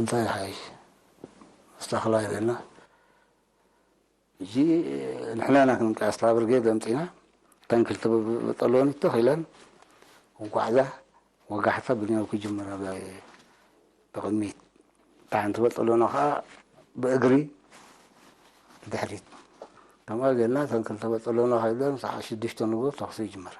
እንታይ ይሓይሽ? ኣስተኻኽላ ይብለና። ሕጂ ንሕና ኢና ክንቀያስታ ብርጌድ ኣምጺና። እተን ክልተ በጠሎኒ ተኺለን ክጓዓዛ፣ ወጋሕታ ብንያው ክጅምር ኣብ ብቕድሚት። እታ ሓንቲ በጠሎና ኸዓ ብእግሪ ብድሕሪት። ከምኣ ጌርና እተን ክልተ በጠሎና ከይደን ሰዓት ሽዱሽተ ንግሆ ተኹሲ ይጅመር።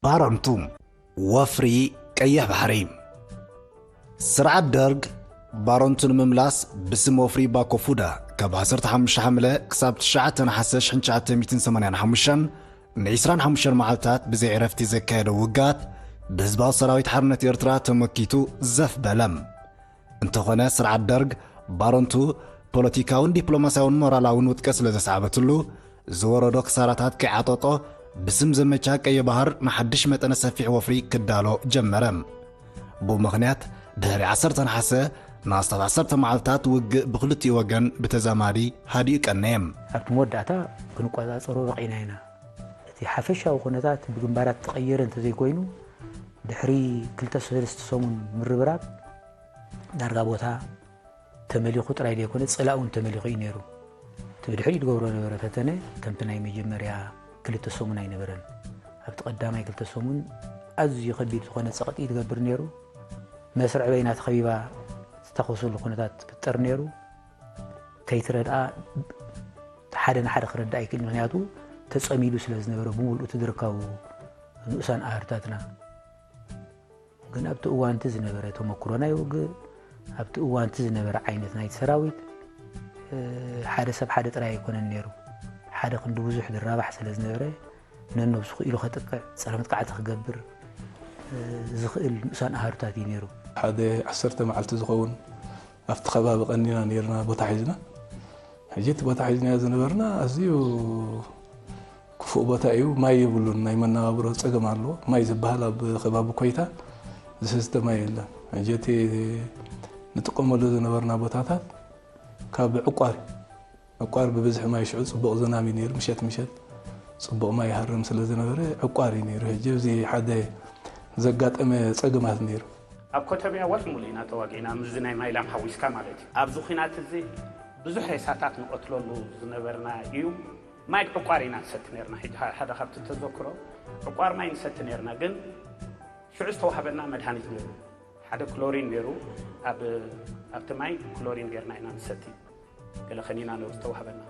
ባረንቱ፣ ወፍሪ ቀይሕ ባሕሪ። ስርዓት ደርግ ባረንቱ ንምምላስ ብስም ወፍሪ ባኮ ፉዳ ካብ ዓሰርተ ሓሙሽተ ሓምለ ክሳብ ትሽዓተ ነሓሰ ሽሕን ትሽዓተ ሚእትን ሰማንያን ሓሙሽተን ን ዕስራን ሓሙሽተን መዓልታት ብዘይ ዕረፍቲ ዘካየዶ ውግኣት ብህዝባዊ ሰራዊት ሓርነት ኤርትራ ተመኪቱ ዘፍ በለ። እንተኾነ ስርዓት ደርግ ባረንቱ ፖለቲካውን ዲፕሎማስያውን ሞራላውን ውድቀት ስለ ዘስዓበትሉ ዝወረዶ ክሳራታት ከይዓጠጦ ብስም ዘመቻ ቀይሕ ባሕር ንሓድሽ መጠነ ሰፊሕ ወፍሪ ክዳሎ ጀመረ። ብኡ ምኽንያት ድሕሪ ዓሰርተ ነሓሰ ንኣስታት ዓሰርተ መዓልታት ውግእ ብኽልቲኡ ወገን ብተዛማዲ ሃዲኡ ቀነየ። ኣብቲ መወዳእታ ክንቆጻጸሮ በቒዕና ኢና። እቲ ሓፈሻዊ ኩነታት ብግንባራት ተቐየረ እንተዘይኮይኑ ድሕሪ ክልተ ሰለስተ ሰሙን ምርብራብ ዳርጋ ቦታ ተመሊኹ ጥራይ ዘይኮነ ጽላእ እውን ተመሊኹ እዩ ነይሩ። እቲ ብድሕሪኡ ዝገብሮ ነበረ ፈተነ ከምቲ ናይ መጀመርያ ክልተ ሰሙን ኣይነበረን። ኣብቲ ቀዳማይ ክልተ ሰሙን ኣዝዩ ከቢድ ዝኾነ ጸቕጢ ትገብር ነይሩ። መስርዕ በይና ተኸቢባ ዝተኾሰሉ ኩነታት ትፍጠር ነይሩ። ከይትረድኣ ሓደ ንሓደ ክረድእ ኣይክእል፣ ምክንያቱ ተጸሚዱ ስለ ዝነበረ ብምሉእ እቲ ዝርከቡ ንኡሳን ኣህርታትና። ግን ኣብቲ እዋንቲ ዝነበረ ተመክሮ ናይ ውግእ፣ ኣብቲ እዋንቲ ዝነበረ ዓይነት ናይቲ ሰራዊት፣ እ፣ ሓደ ሰብ ሓደ ጥራይ ኣይኮነን ነይሩ። ሓደ ክንዲ ብዙሕ ዝራባሕ ስለ ዝነበረ፣ ነነብሱ ክኢሉ ከጥቅዕ፣ ጸረ መጥቃዕቲ ክገብር፣ እ፣ ዝኽእል ንኡሳን ኣሃዱታት እዩ ነይሩ። ሓደ ዓሰርተ መዓልቲ ዝኸውን ኣብቲ ከባቢ ቀኒና ነይርና ቦታ ሒዝና። ሕጂ እቲ ቦታ ሒዝናዮ ዝነበርና ኣዝዩ ክፉእ ቦታ እዩ። ማይ የብሉን፣ ናይ መነባብሮ ጸገም ኣለዎ። ማይ ዝበሃል ኣብ ከባቢ ኮይታ ዝስተ ማይ የለን። ሕጂ እቲ ንጥቀመሉ ዝነበርና ቦታታት ካብ ዕቋር፣ ዕቋር ብብዝሒ ማይ ሽዑ ጽቡቕ ዝናም እዩ ነይሩ። ምሸት ምሸት ጽቡቕ ማይ ይሃርም ስለ ዝነበረ ዕቋር እዩ ነይሩ። ሕጂ እዚ ሓደ ዘጋጠመ ጸገማት ነይሩ። ኣብ ኮተብያ ወርሒ ሙሉእ ኢና ተዋጊእና፣ ምስዚ ናይ ማይላም ሓዊስካ ማለት እዩ። ኣብዚ ኲናት እዚ ብዙሕ ሬሳታት ንቐትለሉ ዝነበርና እዩ። ማይ ዕቋር ኢና ንሰቲ ነርና። ሕጂ ሓደ ካብቲ ተዘክሮ ዕቋር ማይ ንሰቲ ነርና፣ ግን ሽዑ ዝተዋህበና መድሃኒት ነይሩ። ሓደ ክሎሪን ነይሩ። ኣብ፣ ኣብቲ ማይ ክሎሪን ጌርና ኢና ንሰቲ። ገለ ከኒና ነይሩ ዝተዋህበና።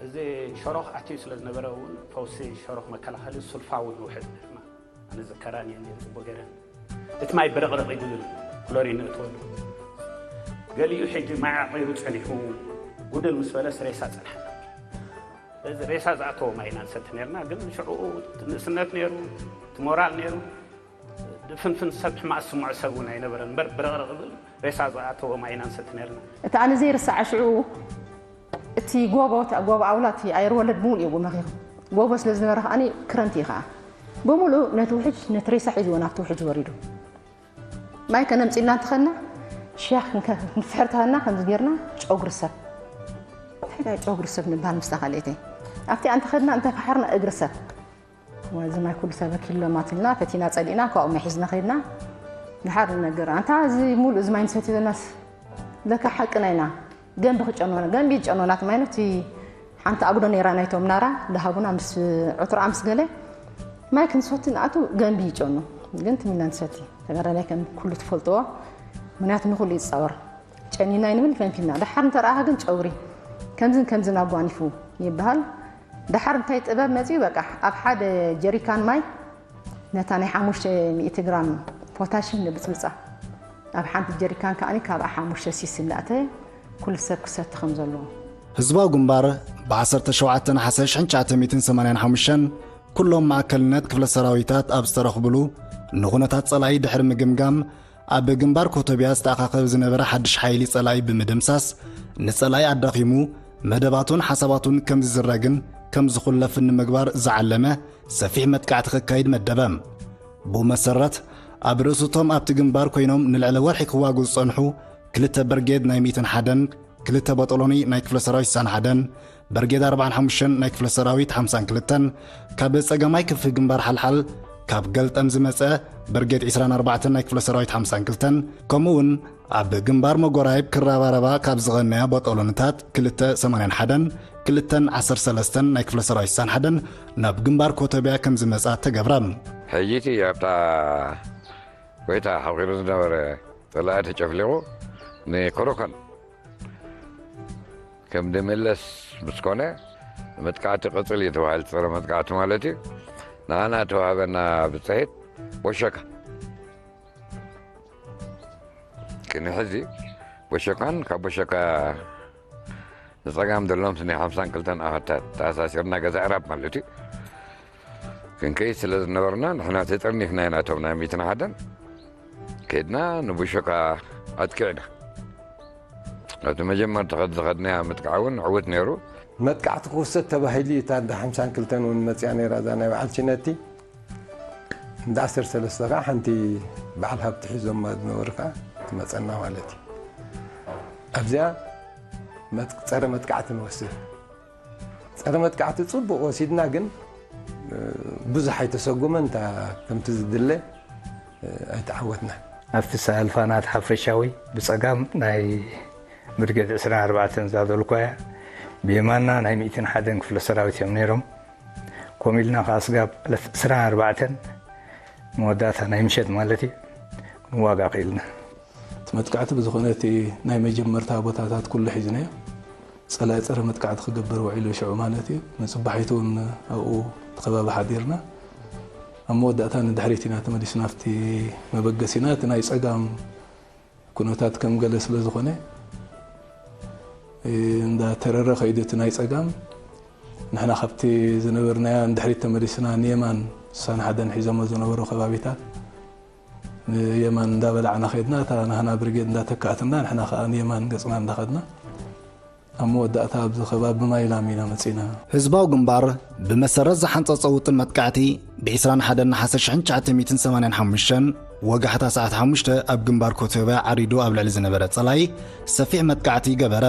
እዚ ሸሮኽ ኣትዩ ስለ ዝነበረ እውን ፈውሲ ሸሮኽ መከላኸሊ ሱልፋ እውን ንውሕዝ ነርና። ኣነ ዝከራን እየ ነይሩ ጽቡቕ ገይረ። እቲ ማይ ብርቕርቕ ይጉድል፣ ክሎሪን ንእትወሉ። ገሊኡ ሕጂ ማይ ዓቒሩ ጸኒሑ ጉድል ምስ በለስ ሬሳ ጸንሐና። እዚ ሬሳ ዝኣተዎ ማይ ኢና ንሰቲ ነርና፣ ግን ሽዑ ንእስነት ነይሩ፣ እቲ ሞራል ነይሩ። ድፍንፍን ሰብ ሕማቕ ዝስምዖ ሰብ እውን ኣይነበረን። እምበር ብርቕርቕ ዝብል ሬሳ ዝኣተዎ ማይ ኢና ንሰቲ ነርና። እቲ ኣነ ዘይርስዓ ሽዑ እቲ ጎቦ፣ እቲ ጎቦ ኣውላ፣ እቲ ኣየር ወለድ ብምሉእ እዩ መኺኹ። ጎቦ ስለ ዝነበረ ከኣ ክረምቲ እዩ ከኣ። ብምሉእ ነቲ ውሕጅ፣ ነቲ ሬሳ ሒዝዎ ናብቲ ውሕጅ ወሪዱ። ማይ ከነምጽእ ኢልና እንተኸድና፣ ሽያኽ ክንከ-፣ ክንፍሕር ተኸድና ከምዚ ጌርና ጨጉሪ ሰብ። እንታይ ጨጉሪ ሰብ ንበሃል ምስታ ካልኣይተይ። ኣብቲ እንተኸድና እንተፈሓርና እግሪ ሰብ። ወዚ ማይ ኩሉ ተበኪሉ ለማት ኢልና ፈቲና ጸሊእና፣ ካብኡ ማይ ሒዝና ከይድና። ድሓር ንነግር፣ ኣንታ እዚ ሙሉእ እዚ ማይ ንሰትዮ ዘለናስ ለካ ሓቅና ኢና። ገንቢ ክጨኖና፣ ገንቢ ዝጨኖና እቲ ማይ ነው። እቲ ሓንቲ ኣጉዶ ነይራ ናይቶም ናራ፣ ደሃቡና ምስ ዕትሮኣ ምስ ገለ፣ ማይ ክንሰቲ ንኣቱ ገንቢ ይጨኑ። ግን ትም ኢልና ንሰቲ። ተጋዳላይ ከም ኩሉ ትፈልጥዎ፣ ምክንያቱ ንኹሉ ይጻወር። ጨኒና ይንብል ፈንፊና። ደሓር እንተረኣኻ ግን ጨጉሪ፣ ከምዝን ከምዝን ኣጓኒፉ ይበሃል። ደሓር እንታይ ጥበብ መጺኡ፣ በቃ፣ ኣብ ሓደ ጀሪካን ማይ ነታ ናይ ሓሙሽተ ሚእቲ ግራም ፖታሽም ንብጽብጻ። ኣብ ሓንቲ ጀሪካን ከኣኒ ካብኣ ሓሙሽተ ሲሲ እንዳእተየ ኩሉ ሰብ ክሰቲ ከም ዘለዎ። ህዝባዊ ግንባር ብ ዓሰርተ ሸውዓተ ነሓሰ ሽሕን ትሽዓተ ሚእትን ሰማንያን ሓሙሽተን ኩሎም ማእከልነት ክፍለ ሰራዊታት ኣብ ዝተረኽብሉ፣ ንኹነታት ጸላኢ ድሕሪ ምግምጋም፣ ኣብ ግንባር ኮቶብያ ዝተኣኻኸበ ዝነበረ ሓድሽ ሓይሊ ጸላኢ ብምድምሳስ፣ ንጸላኢ ኣዳኺሙ፣ መደባቱን ሓሳባቱን ከም ዝዝረግን ከም ዝኹለፍን ንምግባር ዝዓለመ ሰፊሕ መጥቃዕቲ ከካይድ መደበ። ብኡ መሰረት፣ ኣብ ርእሱቶም ኣብቲ ግንባር ኮይኖም ንልዕሊ ወርሒ ክዋጉ ዝጸንሑ ክልተ ብርጌድ ናይ ሚእትን ሓደን፣ ክልተ ቦጦሎኒ ናይ ክፍለ ሰራዊት ስሳን ሓደን፣ ብርጌድ ኣርባዓን ሓሙሽተን ናይ ክፍለ ሰራዊት ሓምሳን ክልተን፣ ካብ ጸገማይ ክፍሊ ግንባር ሓልሓል ካብ ገልጠም ዝመጸ ብርጌድ ዕስራን ኣርባዕተን ናይ ክፍለ ሰራዊት ሓምሳን ክልተን፣ ከምኡ እውን ኣብ ግንባር መጎራይብ ክረባረባ ካብ ዝቐነያ ቦጦሎንታት ክልተ ሰማንያን ሓደን፣ ክልተን ዓሰርተ ሰለስተን ናይ ክፍለ ሰራዊት ስሳን ሓደን ናብ ግንባር ኮተብያ ከም ዝመጻ ተገብረ። ሕጂ እቲ ኣብታ ጎይታ ሓኺሩ ዝነበረ ጸላኢ ተጨፍሊቑ ንኮረኮን ከም ድምለስ ምስ ኮነ፣ መጥቃዕቲ ቅጽል እዩ ተባሂሉ፣ ጸረ መጥቃዕቲ ማለት እዩ። ንኣና ተዋህበና ብጽሒት ቦሸካ ክንሕዚ፣ ቦሸካን ካብ ቦሸካ ንጸጋም ዘሎም ስኒ ሓምሳን ክልተን ኣኸታት ተኣሳሲርና ገዛ ዕራብ ማለት እዩ። ክንከይድ ስለ ዝነበርና፣ ንሕና ተጠርኒፍና ኢና፣ እቶም ናይ ሚእትን ሓደን ከድና ንቡሾካ ኣጥቂዕና። ኣብቲ መጀመርታ ከድ ዝኸድናያ ምጥቃዕ እውን ዕውት ነይሩ። መጥቃዕቲ ክውሰድ ተባሂሉ እዩ፣ እታ እንዳ ሓምሳን ክልተን እውን መፅያ ነይራ፣ እዛ ናይ በዓል ችነቲ። እንዳ ዓሰርተ ሰለስተ ከዓ ሓንቲ በዓል ሃብቲ ሒዞማ ዝነበሩ ከዓ ትመፀና ማለት እዩ። ኣብዚኣ መጥ-፣ ፀረ መጥቃዕቲ ንወስድ። ፀረ መጥቃዕቲ ፅቡቕ ወሲድና፣ ግን፣ እ፣ ብዙሕ ኣይተሰጉመን፣ እንታ ከምቲ ዝድለ፣ እ፣ ኣይተዓወትናን። ኣብቲ ሰልፋ ናት ሓፈሻዊ ብጸጋም ናይ ብርጌድ ዕስራን ኣርባዕተን እዛ ዘልኳያ፣ ብየማንና ናይ ሚእትን ሓደን ክፍለ ሰራዊት እዮም ነይሮም። ኮም ኢልና ከኣ ስጋብ ዕለት ዕስራን ኣርባዕተን መወዳእታ ናይ ምሸት ማለት እዩ፣ ክንዋጋእ ክኢልና። እቲ መጥቃዕቲ ብዝኾነ እቲ ናይ መጀመርታ ቦታታት ኩሉ ሒዝናዮ። ጸላኢ ጸረ መጥቃዕቲ ክገብር ውዒሉ ሽዑ ማለት እዩ። ንጽባሒቱ እውን ኣብኡ እቲ ከባቢ ሓዲርና። ኣብ መወዳእታ ንድሕሪት ኢና ተመሊስና፣ ኣብቲ መበገሲና። እቲ ናይ ጸጋም ኩነታት ከም ገለ ስለ ዝኾነ፣ እ፣ እንዳተረረ ከይዱ እቲ ናይ ጸጋም። ንሕና ካብቲ ዝነበርናያ ንድሕሪት ተመሊስና ንየማን ስሳን ሓደን ሒዞሞ ዝነበሩ ከባቢታት ንየማን እንዳበላዕና ከይድና፣ እታ ናህና ብርጌድ እንዳተካእትና፣ ንሕና ከኣ ንየማን ገጽና እንዳኸድና፣ ኣብ መወዳእታ ኣብዚ ከባቢ ማይላም ኢና መጺና። ህዝባዊ ግንባር ብመሰረት ዝሓንጸጾ ውጥን መጥቃዕቲ፣ ብ ዕስራን ሓደን ነሓሰ ሽሕን ትሽዓተ ሚእትን ሰማንያን ሓሙሽተን ወጋሕታ ሰዓት ሓሙሽተ ኣብ ግንባር ኮቶብያ ዓሪዱ ኣብ ልዕሊ ዝነበረ ጸላኢ ሰፊሕ መጥቃዕቲ ገበረ።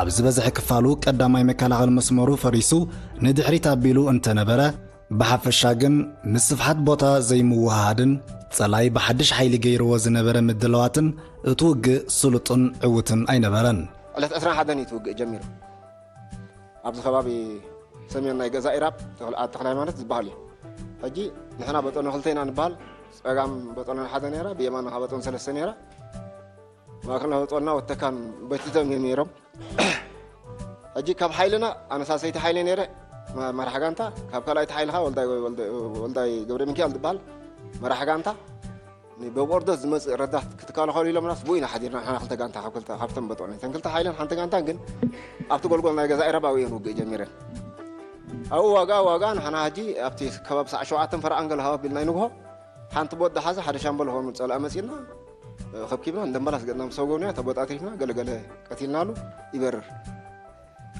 ኣብ ዝበዝሐ ክፋሉ ቀዳማይ መከላኸሊ መስመሩ ፈሪሱ ንድሕሪት ኣቢሉ እንተነበረ፣ ብሓፈሻ ግን፣ ምስፍሓት ቦታ ዘይምውህሃድን ጸላኢ ብሓድሽ ሓይሊ ገይርዎ ዝነበረ ምድላዋትን፣ እቲ ውግእ ስሉጥን ዕዉትን ኣይነበረን። ዕለት ዕስራን ሓደን እዩ እቲ ውግእ ጀሚሩ። ኣብዚ ከባቢ ሰሜን ናይ ገዛ ኢራብ ተኽለ-፣ ተኽለ ሃይማኖት ዝበሃል እዩ። ሕጂ ንሕና በጦነ ክልተ ኢና ንበሃል። ጸጋም በጦነ ሓደ ነይራ፣ ብየማን ኸዓ በጦነ ሰለስተ ነይራ። ማእከልና ወጦና ወተካን በቲቶም እዮም ነይሮም። ሕጂ ካብ ሓይልና ኣነሳሰይቲ ሓይሊ ነይረ፣ መ-፣ መራሕ ጋንታ፣ ካብ ካልኣይቲ ሓይሊ ኸዓ ወልዳይ፣ ወልደ-፣ ወልዳይ ገብረ ሚካኤል ዝበሃል መራሕ ጋንታ፣ ን-፣ ብኦርደር ዝመጽእ ረዳት ክትከላኸሉ ኢሎምናስ፣ ብኡ ኢና ሓዲርና፣ ንሕና ክልተ ጋንታ ካብ ክልተ፣ ካብተን በጦነ። እተን ክልተ ሓይልን ሓንቲ ጋንታን ግን ኣብቲ ጎልጎል ናይ ገዛ ኢራብ ኣብኡ እየን ውግእ ጀሚረን። ኣብኡ ዋጋ፣ ዋጋ፣ ንሕና ሕጂ ኣብቲ ከባቢ ሰዓት ሸውዓተን ፈረቓን ገለ ሃው ኣቢልና ንግሆ፣ ሓንቲ ቦት ዝሓዘ ሓደ ሻምበል ኾኑ ጸላኢ መጺእና፣ ከብኪብና፣ እንደምባላስ ገጥና ምስ ሰጎምና፣ ተቦጣጢፍና፣ ገለገለ ቀቲልናሉ፣ ይበርር።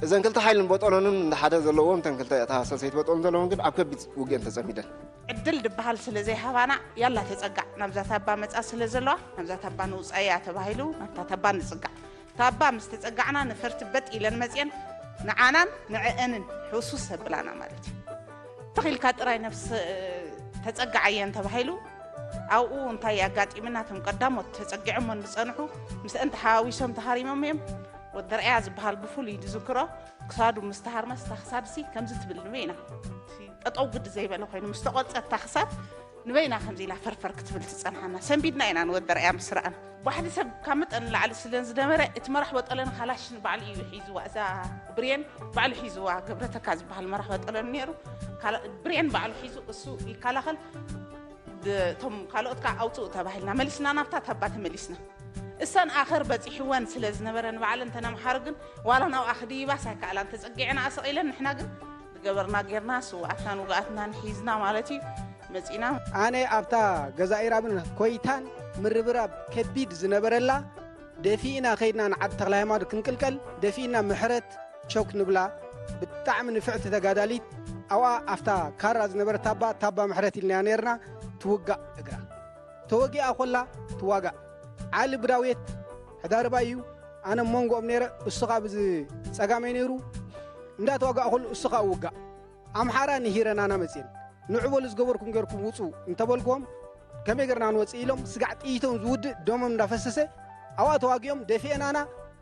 እዘን ክልተ ሓይልን በጦሎንን እንዳ ሓደ ዘለዎም፣ እተን ክልተ፣ እታ ሰሰይቲ በጦሎን ዘለዎም ግን ኣብ ከቢድ ውግእን ተጸሚደን። ዕድል ድበሃል ስለ ዘይሃባና፣ ያላ ተጸጋዕ፣ ናብዛ ታባ መጻ ስለ ዘለዋ፣ ናብዛ ታባ ንውጻያ ተባሂሉ፣ ናብታ ታባ ንጽጋዕ። ታባ ምስ ተጸጋዕና፣ ነፈርቲ በጥ ኢለን መጽየን፣ ንዓናን ንዕአንን ሕውሱስ ኣብላና ማለት እዩ። ተኺልካ ጥራይ ነፍስ ተጸጋዓየን ተባሂሉ፣ ኣብኡ እንታይ ኣጋጢምና፣ እቶም ቀዳሞት ተጸጊዖም ዝጸንሑ፣ ምስአን ተሓዋዊሶም ተሃሪሞም እዮም። ወዲ ርኣያ ዝበሃል ብፍሉይ ዝዝክሮ፣ ክሳዱ ምስ ተሃርመስ፣ እታ ክሳድሲ ከምዚ ትብል ንበይና። ጠጠው ግዲ ዘይበለ ኮይኑ፣ ምስ ተቖርጸት እታ ክሳድ፣ ንበይና ከምዚ ኢላ ፈርፈር ክትብል ትጸንሓና። ሰንቢድና ኢና ንወዲ ርኣያ ምስ ረኣና። ዋሕዲ ሰብ ካብ መጠን ንላዕሊ ስለ ዝነበረ፣ እቲ መራሕ በጦለን ካላሽን ባዕሉ እዩ ሒዝዋ። እዛ ብሬን ባዕሉ ሒዝዋ። ገብረተካ ዝበሃል መራሕ በጦለን ነይሩ። ካላ-፣ ብሬን ባዕሉ ሒዙ እሱ ይከላኸል። ብ-፣ እቶም ካልኦት ከኣ ኣውፅኡ ተባሂልና መሊስና፣ ናብታ ታባ ተመሊስና። እሰን ኣኸር በፂሕወን ስለ ዝነበረ ንባዕለን እተን ኣምሓሩ ግን ዋላ ናብኣ ክድይባስ ኣይከኣላን። ተፀጊዐን ኣስቕ ኢለን፣ ንሕና ግን ዝገበርና ጌርና፣ ስውኣትናን ውግኣትናን ሒዝና ማለት እዩ መፂና። ኣነ ኣብታ ገዛ ኢራብን ኮይታን ምርብራብ ከቢድ ዝነበረላ ደፊእና ከይድና ንዓዲ ተኽለ ሃይማኖት ክንቅልቀል፣ ደፊእና ምሕረት ሸው ክንብላ ብጣዕሚ ንፍዕቲ ተጋዳሊት ኣብኣ ኣብታ ካራ ዝነበረ ታባ ታባ ምሕረት ኢልናያ ነርና። ትውጋእ እግራ ተወጊኣ ኮላ ትዋጋእ። ዓሊ ብዳውየት ሕዳርባ እዩ። ኣነ መንጎኦም ነይረ፣ እሱ ኸዓ ብዚ ጸጋመይ ነይሩ። እንዳተዋጋእ ኮሉ እሱ ኸዓ ውጋእ። ኣምሓራ ንሂረናና መጽየን ንዑ በሉ ዝገበርኩም ገርኩም ውጹ እንተበልክዎም ከመይ ገርና ንወጽእ ኢሎም ስጋዕ ጥይቶም ዝውድእ ደሞም እንዳፈሰሰ ኣብኣ ተዋጊኦም ደፊኤናና።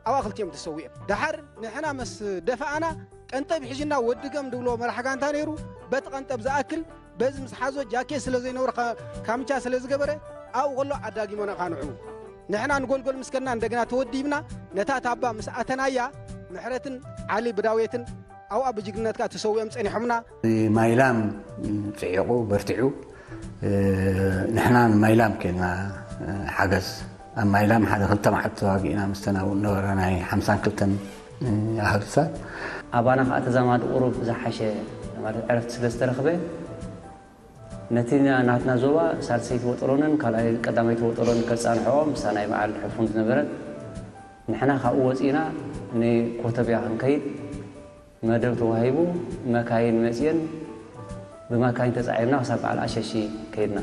ኣብኣ ክልቲኦም ተሰዊኦም። ደሓር ንሕና መስ ደፋኣና ቀንጠብ ሒዝና ወዲ ገም ድብሎ መራሕ ጋንታ ነይሩ። በቲ ቀንጠብ ዝኣክል በዚ ምስ ሓዞ ጃኬት ስለ ዘይነበሮ ካ- ካምቻ ስለ ዝገበረ ኣብኡ ከሎ ኣዳጊሞና ኻንዑ። ንሕና ንጎልጎል ምስ ከድና እንደገና ተወዲብና ነታ ታባ ምስ ኣተናያ ምሕረትን ዓሊ ብዳውየትን ኣብኣ ብጅግንነትካ ተሰዊኦም ጸኒሖምና። ማይላም ጽዒቑ በርቲዑ። ንሕና ንማይላም ኬድና ሓገዝ ኣብ ማይላም ሓደ ክልተ መዓልቲ ተዋጊእና ምስተን ኣብኡ ነበረ ናይ ሓምሳን ክልተን ኣሃዱታት። ኣባና ከዓ ተዛማዲ ቁሩብ ዝሓሸ ማለት ዕረፍቲ ስለ ዝተረኽበ ነቲ ናትና ዞባ ሳልሰይቲ ወጠሎንን ካልኣይ ቀዳመይቲ ወጠሎን ከፃንሕኦ ምስታ ናይ በዓል ሕፉን ዝነበረት ንሕና ካብኡ ወፂእና ንኮተብያ ክንከይድ መደብ ተዋሂቡ መካይን መፅየን ብመካይን ተፃዒርና ክሳብ በዓል ኣሸሺ ከይድና።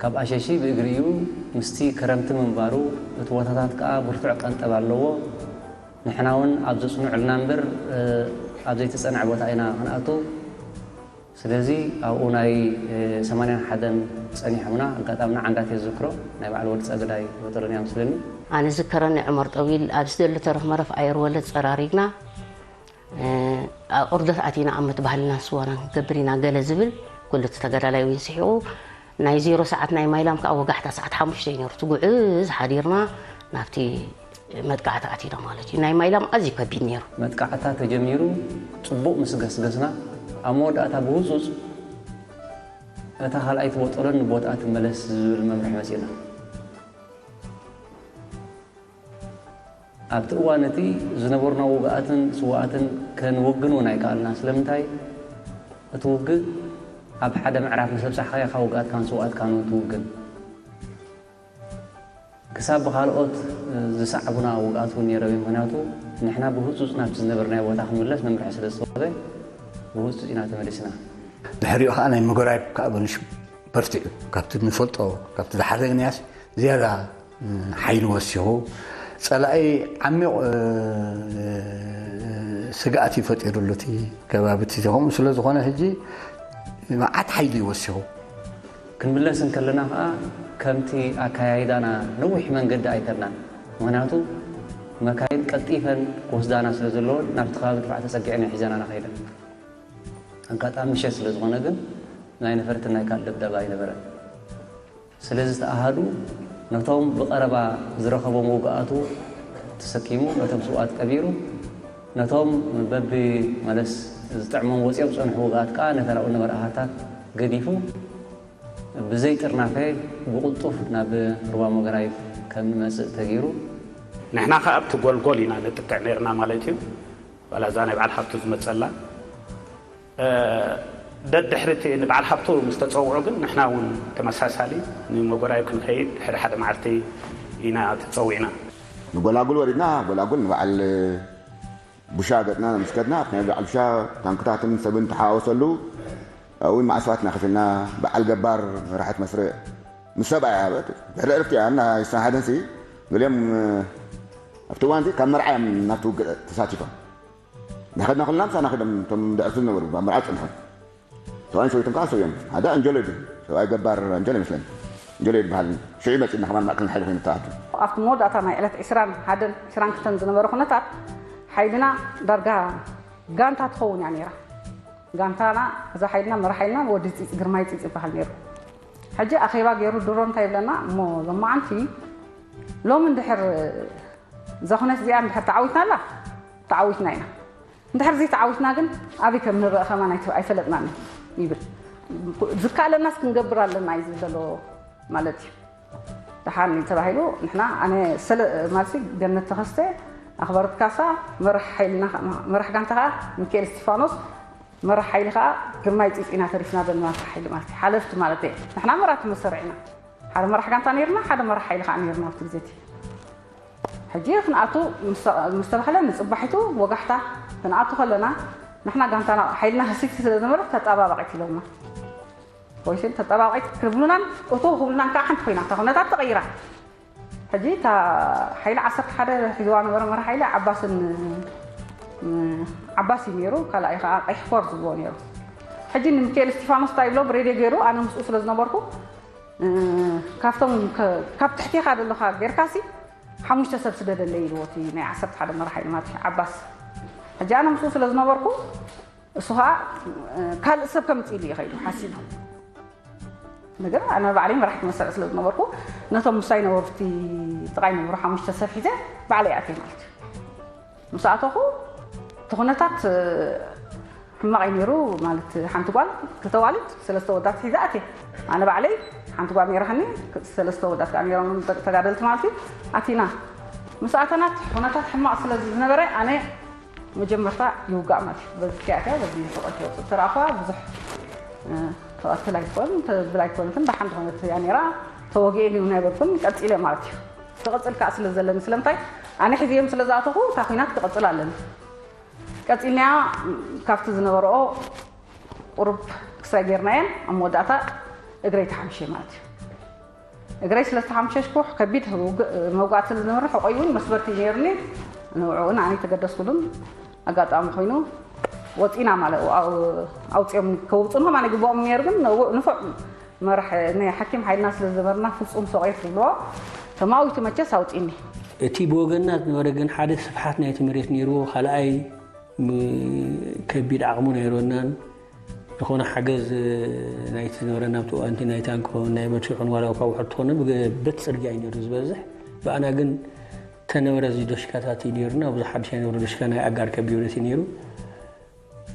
ካብ ኣሸሺ ብእግሪ እዩ። ምስቲ ክረምቲ ምንባሩ እቲ ቦታታት ከዓ ብርቱዕ ቀንጠብ ኣለዎ። ንሕና እውን ኣብ ዘፅንዑልና እምበር ኣብ ዘይተፀንዐ ቦታ ኢና ክንኣቱ። ስለዚ ኣብኡ ናይ ሰማንያን ሓደን ፀኒሖምና ኣጋጣሚ ንዓንዳት የዝክሮ ናይ በዓል ወዲ ፀገዳይ ወጠረንያ ምስለኒ። ኣነ ዝከረኒ ዕመር ጠዊል ኣብ ዝደሊ ተረፍ መረፍ ኣየር ወለድ ፀራሪግና ቁርደት ኣቲና ዓመት ባህልና ስዋና ክንገብር ኢና ገለ ዝብል ኩሉ እቲ ተጋዳላይ እውን ስሒቑ። ናይ ዜሮ ሰዓት ናይ ማይላም ከዓ ወጋሕታ ሰዓት ሓሙሽተ እዩ ነይሩ ትጉዕዝ ሓዲርና ናብቲ መጥቃዕቲ ኣቲና ማለት እዩ። ናይ ማይላም ኣዝዩ ከቢድ ነይሩ። መጥቃዕታ ተጀሚሩ ጽቡቕ ምስ ገስገስና ኣብ መወዳእታ ብህጹጽ እታ ካልኣይቲ ወጠሎን ንቦትኣ ትመለስ ዝብል መምርሒ መጺእና። ኣብቲ እዋን እቲ ዝነበሩና ውግኣትን ስውኣትን ከንውግን እውን ኣይከኣልና። ስለምንታይ? እቲ ውግእ ኣብ ሓደ ምዕራፍ ምስ ኣብጻሕካ ኢኻ ውግኣትካን ስውኣትካን እውን ትውግን። ክሳብ ብኻልኦት ዝሰዕቡና ውግኣት እውን ነይሮም እዮም። ምኽንያቱ ንሕና ብህጹጽ ናብቲ ዝነበርናዮ ቦታ ክንምለስ መምርሒ ስለ ዝተዋህበ ብህጹጽ ኢና ተመሊስና። ድሕሪኡ ከዓ ናይ መጎራይብ ከዓ በሊሹ በርቲዑ ካብቲ ንፈልጦ ካብቲ ዝሓረግናያስ ዝያዳ ሓይሊ ወሲኹ ጸላኢ ዓሚቕ ስግኣት እዩ ፈጢሩሉ እቲ ከባቢ እቲ። ከምኡ ስለ ዝኾነ ሕጂ መዓት ሓይሊ እዩ ወሲኹ። ክንምለስ እንከለና ከዓ ከምቲ ኣካያይዳና ነዊሕ መንገዲ ኣይከድናን። ምኽንያቱ መካይን ቀልጢፈን ክወስዳና ስለ ዘለወን ናብቲ ከባቢ ድፋዕ ተጸጊዐን እየን ሒዘናና ከይደን። ኣጋጣሚ ምሸት ስለ ዝኾነ ግን ናይ ነፈርትን ናይ ካልእ ደብዳብ ኣይነበረን። ስለዚ እቲ ኣሃዱ ነቶም ብቐረባ ዝረኸቦም ውግኣቱ ተሰኪሙ ነቶም ስውኣት ቀቢሩ ነቶም በቢ መለስ ዝጥዕሞም ወፂኦም ዝፀንሑ ውግኣት ከዓ ነተራኡ ነበረ ኣሃታት ገዲፉ ብዘይ ጥርናፈ ብቕልጡፍ ናብ ሩባ መገራይብ ከም ንመፅእ ተገይሩ። ንሕና ከዓ ኣብቲ ጎልጎል ኢና ንጥቅዕ ነርና ማለት እዩ። ዋላ እዛ ናይ በዓል ሃብቱ ዝመፀላ ደድሕሪ እቲ ንበዓል ሃብቱ ምስ ተፀውዑ ግን ንሕና እውን ተመሳሳሊ ንመጎራዩ ክንኸይድ ድሕሪ ሓደ መዓልቲ ኢና ተፀዊዕና። ንጎላጉል ወሪድና ጎላጉል ንበዓል ቡሻ ገጥና ምስ ከድና ኣብቲ ናይ በዓል ቡሻ ታንክታትን ሰብን ተሓዋወሰሉ። ኣብኡ እውን ማዕስዋትና ከፊልና በዓል ገባር መራሕት መስርዕ ምስ ሰብኣይ ኣበት ድሕሪ ዕርፍቲ እያ እና ይስና ሓደንሲ ገሊኦም ኣብቲ እዋን ካብ መርዓ እዮም ናብቲ ውግእ ተሳቲፎም። እንዳኸድና ኩልና ምሳና ከይዶም እቶም ደዕርቱ ዝነበሩ ኣብ መርዓ ዝፀንሑ ሰብኣይን ሰበይቶም ከዓ ሰብዮም ሓደ ኣንጀሎ ይብል ሰብኣይ ገባር ኣንጀሎ ይመስለኒ ኣንጀሎ ይበሃል። ሽዑ መፂና ከማን ማእከል ሓይሊ ኮይኑ ተኣቱ። ኣብቲ መወዳእታ ናይ ዕለት ዕስራን ሓደን ዕስራን ክልተን ዝነበረ ኩነታት ሓይልና ዳርጋ ጋንታ ትኸውን እያ ነይራ። ጋንታና እዛ ሓይልና መራ ሓይልና ወዲ ፂፅ ግርማይ ፂፅ ይበሃል ነይሩ። ሕጂ ኣኼባ ገይሩ ድሮ እንታይ ይብለና እሞ ሎማዓንቲ ሎሚ እንድሕር እዛ ኩነት እዚኣ እንድሕር ተዓዊትና ኣላ ተዓዊትና ኢና። እንድሕር ዘይተዓዊትና ግን ኣበይ ከም ንረእ ከማን ኣይፈለጥናን ይብል። ዝከኣለናስ ክንገብር ኣለና እዩ ዝብል ዘሎ ማለት እዩ። ደሓን ተባሂሉ ንሕና ኣነ ሰለ ማለት ገነት ተኸስተ ኣኽበረት ካሳ መራሕ ሓይልና መራሕ ጋንታ ከዓ ሚካኤል እስቲፋኖስ መራሕ ሓይሊ ከዓ ግርማይ ፂፂና ተሪፍና ዘለና ሓይሊ ማለት እዩ። ሓለፍቲ ማለት እየ። ንሕና መራሕቲ መሰርዕ ኢና። ሓደ መራሕ ጋንታ ነይርና፣ ሓደ መራሕ ሓይሊ ከዓ ነይርና ኣብቲ ግዜ እቲ። ሕጂ ክንኣቱ ምስ ተባህለ ንፅባሒቱ ወጋሕታ ክንኣቱ ከለና ንሕና ጋንታና ሓይልና ህሲቲ ስለ ዝነበረ ተጣባባቂት ኢሎምና። ወይስን ተጣባባቂት ክብሉናን እቶ ክብሉናን ከዓ ሓንቲ ኮይና እታ ኩነታት ተቐይራ። ሕጂ እታ ሓይሊ ዓሰርተ ሓደ ሒዝዋ ነበረ መራ ሓይሊ ዓባስን ዓባስ እዩ ነይሩ። ካልኣይ ከዓ ቀይሕ ኮር ዝብልዎ ነይሩ። ሕጂ ንምክኤል እስቲፋኖስ እንታይ ይብሎ ብሬድዮ ገይሩ ኣነ ምስኡ ስለ ዝነበርኩ ካብቶም ካብ ትሕቴኻ ዘለኻ ጌርካሲ ሓሙሽተ ሰብ ስደደለይ ኢልዎ እቲ ናይ ዓሰርተ ሓደ መራሒ ማለት እዩ ዓባስ። ሕጂ ኣነ ምስኡ ስለ ዝነበርኩ እሱ ከዓ ካልእ ሰብ ከምፅእ ኢሉ ይኸይዱ ሓሲቡ። ነገር ኣነ ባዕለይ መራሕቲ መስርዕ ስለ ዝነበርኩ ነቶም ምሳይ ነበሩ እቲ ጥቃይ ነበሩ ሓሙሽተ ሰብ ሒዘ ባዕለይ ኣትየ ማለት እዩ። ምስ ኣተኹ እቲ ኩነታት ሕማቕ እዩ ነይሩ። ማለት ሓንቲ ጓል ክልተ ዋልድ ሰለስተ ወዳት ሒዛ ኣትየ። ኣነ ባዕለይ ሓንቲ ጓል ነይራኒ፣ ሰለስተ ወዳት ከዓ ነይሮም ተጋደልቲ ማለት እዩ። ኣቲና ምስ ኣተናት ኩነታት ሕማቕ ስለ ዝነበረ ኣነ መጀመርታ ይውጋእ ማለት እዩ። በዚ ክያእከ በዚ ተቐልቲ ወፅእ ተረኣኹዋ ብዙሕ ተቐትል ኣይኮን ተብል ኣይኮነትን ብሓንቲ ኮነት እያ ነይራ። ተወጊኤ ግን ኣይበልኩን ቀፂለ ማለት እዩ። ክቕፅል ከዓ ስለ ዘለኒ ስለምንታይ ኣነ ሕዝዮም ስለ ዝኣተኹ እታ ኩናት ክቕፅል ኣለኒ። ቀፂልናያ ካብቲ ዝነበረኦ ቁሩብ ክሳይ ጌርናየን ኣብ መወዳእታ እግረይ ተሓምሸ ማለት እዩ። እግረይ ስለ ዝተሓምሸሽኩ ከቢድ ውግእ መውጋእቲ ዝነበረ ሕቆይ እውን መስበርቲ ነይሩኒ። ንውዕኡ ንኣነ ተገደስኩሉን ኣጋጣሚ ኮይኑ ወፂና ማለት ኣውፅኦም ከውፅኑ ከማን ይግብኦም ነይሩ ግን ንፉዕ መራሕ ናይ ሓኪም ሓይልና ስለ ዝነበርና ፍፁም ሰቑየት ዝብልዎ ተማዊቱ መቸስ ኣውፂኒ። እቲ ብወገንና ዝነበረ ግን ሓደ ስፍሓት ናይቲ መሬት ነይርዎ፣ ካልኣይ ከቢድ ዓቕሙ ነይሮናን ዝኾነ ሓገዝ ናይቲ ዝነበረ ናብቲ እዋንቲ ናይ ታንክ ኾን ናይ መድፊ ኾን ዋላ እኳ ውሕድ ትኾነ ብበት ፅርግያ እዩ ነይሩ ዝበዝሕ። ብኣና ግን ተነበረ እዚ ዶሽካታት እዩ ነይሩና። ብዙሕ ሓድሽ ኣይነበረ ዶሽካ ናይ ኣጋር ከቢብረት እዩ ነይሩ።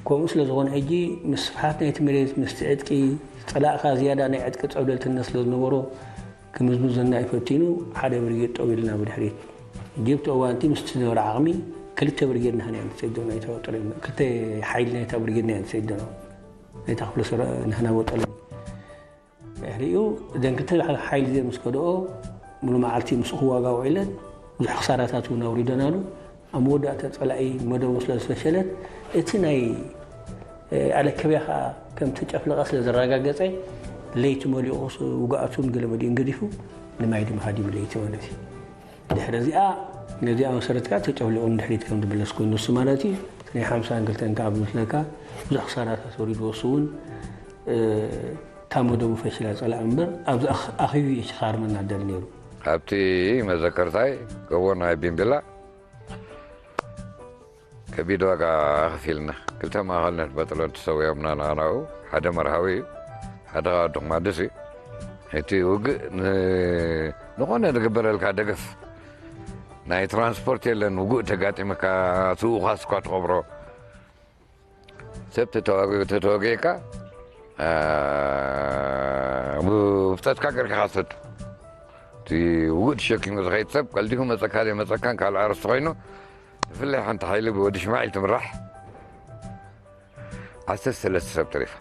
ከምኡ ስለ ዝኾነ ሕጂ ምስ ስፍሓት ናይቲ መሬት ምስቲ ዕጥቂ ፀላእኻ ዝያዳ ናይ ዕጥቂ ፀብለልትነት ስለ ዝነበሮ ክምዝምዘና እዩ ፈቲኑ ሓደ ብርጌድ ጠው ኢልና ብድሕሪት ጅብቲ እዋንቲ ምስቲ ዝነበረ ዓቕሚ ክልተ ብርጌድ ናህና እዮም ተሰይዶም ናይታ ጥረ ክልተ ሓይሊ ናይታ ብርጌድ ናይ ተሰይዶም ናይታ ክፍለ ሰረ ናህና ወጠለ ድሕሪኡ እዘን ክልተ ሓይሊ እዚኦም ምስ ከደኦ ሙሉ መዓልቲ ምስኡ ክዋጋ ውዒለን ብዙሕ ክሳራታት እውን ኣውሪደናሉ ኣብ መወዳእታ ፀላኢ መደቡ ስለ ዝፈሸለት እቲ ናይ ኣለከብያ ከዓ ከም ተጨፍለቐ ስለ ዘረጋገፀ ለይቲ መሊቑ ውግኣቱን ገለ መሊኡን ገዲፉ ንማይ ድማ ሃዲሙ ለይቲ ማለት እዩ። ድሕሪ እዚኣ ነዚኣ መሰረት ከዓ ተጨፍሊቑ ንድሕሪት ከም ዝምለስ ኮይኑ ንሱ ማለት እዩ። ናይ ሓምሳን ክልተን ከዓ ብምስለካ ብዙሕ ክሳራታት ወሪድዎ እሱ እውን እታ መደቡ ፈሽላ ፀላእ እምበር ኣብዚ ኣኺቡ የሽኻርመና ደል ነይሩ። ኣብቲ መዘከርታይ ጎቦ ናይ ቢምቢላ ከቢድ ዋጋ ከፊልና ክልተ ማእኸል ነትበጥሎ ተሰዊኦምና ናናኡ ሓደ መርሃዊ እዩ ሓደ ከዓ ድኹማድስ እዩ። እቲ ውግእ ዝኾነ ዝግበረልካ ደገፍ ናይ ትራንስፖርት የለን ውግእ ተጋጢመካ ትውኻስ እኳ ትኸብሮ ሰብ ተተዋጊኡ ተተወጊእካ ብፍጠትካ ገርካ ካሰቱ እቲ ውግእ ተሸኪሙ ዝኸይድ ሰብ ቀልዲፉ መፀካ ዘይመፀካን ካልእ ኣርስቲ ኮይኑ ብፍላይ ሓንቲ ሓይሊ ብወዲ ሽማዒል ትምራሕ ዓሰርተ ሰለስተ ሰብ ተሪፋ።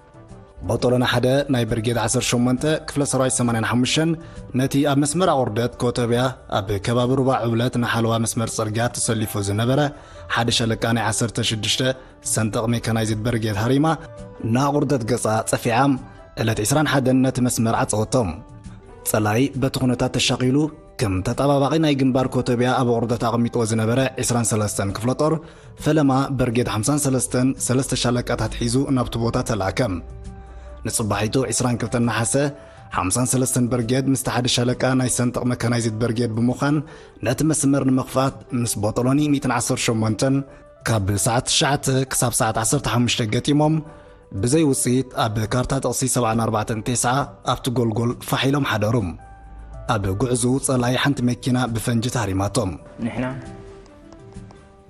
ቦጦሎና ሓደ ናይ ብርጌድ ዓሰርተ ሸሞንተ ክፍለ ሰራዊት ሰማንያን ሓሙሽተን ነቲ ኣብ መስመር ኣቑርደት ኮተብያ ኣብ ከባቢ ሩባ ዕብለት ንሓለዋ መስመር ጽርግያ ተሰሊፉ ዝነበረ ሓደ ሸለቃ ናይ ዓሰርተ ሽዱሽተ ሰንጠቕ ሜካናይዝድ ብርጌድ ሃሪማ ንኣቑርደት ገጻ ጸፊዓ ዕለት ዕስራን ሓደን ነቲ መስመር ዓጸወቶም። ጸላኢ በቲ ኩነታት ተሻቒሉ ከም ተጣባባቒ ናይ ግንባር ኮተብያ ኣብ ኣቑርደት ኣቐሚጥዎ ዝነበረ ዕስራን ሰለስተን ክፍለ ጦር ፈለማ በርጌድ ሓምሳን ሰለስተን ሰለስተ ሻለቃታት ሒዙ ናብቲ ቦታ ተላእከ። ንጽባሒቱ ዕስራን ክልተን ነሓሰ ሓምሳን ሰለስተን በርጌድ ምስቲ ሓደ ሻለቃ ናይ ሰንጠቕ መካናይዝድ በርጌድ ብምዃን ነቲ መስመር ንምኽፋት ምስ ቦጦሎኒ ሚእትን ዓሰርተ ሸሞንተን ካብ ሰዓት ትሽዓተ ክሳብ ሰዓት ዓሰርተ ሓሙሽተ ገጢሞም ብዘይ ውፅኢት ኣብ ካርታ ጥቕሲ ሰብዓን ኣርባዕተን ቴስዓ ኣብቲ ጎልጎል ፋሕ ኢሎም ሓደሩ። ኣብ ጉዕዝኡ ፀላኢ ሓንቲ መኪና ብፈንጂ ተሃሪማቶም። ንሕና